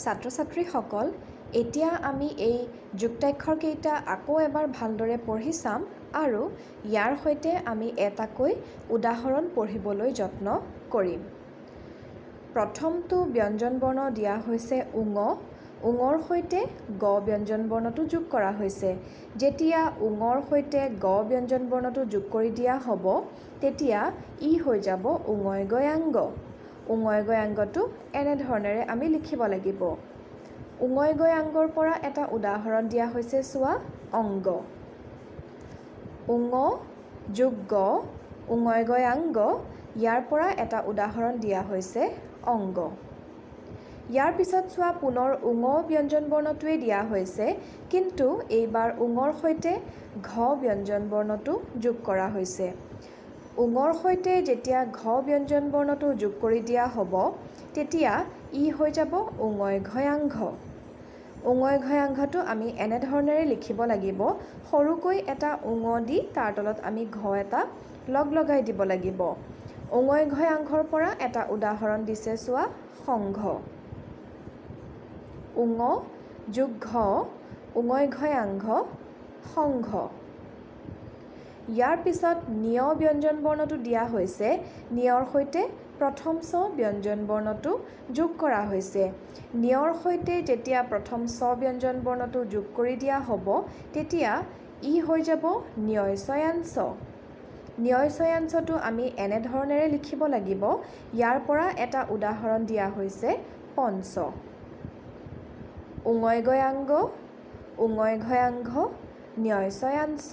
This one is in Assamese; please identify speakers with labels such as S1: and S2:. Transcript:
S1: ছাত্ৰ ছাত্ৰীসকল, এতিয়া আমি এই যুক্তাক্ষৰকেইটা আকৌ এবাৰ ভালদৰে পঢ়ি চাম আৰু ইয়াৰ সৈতে আমি এটাকৈ উদাহৰণ পঢ়িবলৈ যত্ন কৰিম। প্ৰথমটো ব্যঞ্জন বৰ্ণ দিয়া হৈছে উঙ। উঙৰ সৈতে গ ব্যঞ্জন বৰ্ণটো যোগ কৰা হৈছে। যেতিয়া উঙৰ সৈতে গ ব্যঞ্জন বৰ্ণটো যোগ কৰি দিয়া হ'ব, তেতিয়া ই হৈ যাব উঙয় গয়াংগ। উঙয় গয়াংগটো এনেধৰণেৰে আমি লিখিব লাগিব। উঙয় গয়াংগৰ পৰা এটা উদাহৰণ দিয়া হৈছে, চোৱা, অংগ। উঙ যোগ গ, উঙয় গয়াংগ। ইয়াৰ পৰা এটা উদাহৰণ দিয়া হৈছে অংগ। ইয়াৰ পিছত চোৱা, পুনৰ উঙ ব্যঞ্জন বৰ্ণটোৱে দিয়া হৈছে, কিন্তু এইবাৰ উঙৰ সৈতে ঘ ব্যঞ্জন বৰ্ণটো যোগ কৰা হৈছে। উঙৰ সৈতে যেতিয়া ঘ ব্যঞ্জন বৰ্ণটো যোগ কৰি দিয়া হ'ব, তেতিয়া ই হৈ যাব উঙয় ঘয়াংঘ। উঙয় ঘয়াংঘটো আমি এনেধৰণেৰে লিখিব লাগিব। সৰুকৈ এটা উঙ দি তাৰ তলত আমি ঘ এটা লগ লগাই দিব লাগিব। উঙয় ঘয়াংঘৰ পৰা এটা উদাহৰণ দিছে, চোৱা, সংঘ। উঙ যোগ ঘ, উঙয় ঘয়াংঘ, সংঘ। ইয়াৰ পিছত নিয় ব্যঞ্জন বৰ্ণটো দিয়া হৈছে। নিয়ৰ সৈতে প্ৰথম চ ব্যঞ্জন বৰ্ণটো যোগ কৰা হৈছে। নিয়ৰ সৈতে যেতিয়া প্ৰথম চ ব্যঞ্জন বৰ্ণটো যোগ কৰি দিয়া হ'ব, তেতিয়া ই হৈ যাব নিয়য় চয়াঞ্চ। নিয়য় চয়াঞ্চটো আমি এনেধৰণেৰে লিখিব লাগিব। ইয়াৰ পৰা এটা উদাহৰণ দিয়া হৈছে পঞ্চ। উঙয় গয়াংগ, উঙয় ঘয়াংঘ, নিয়য় চয়াঞ্চ।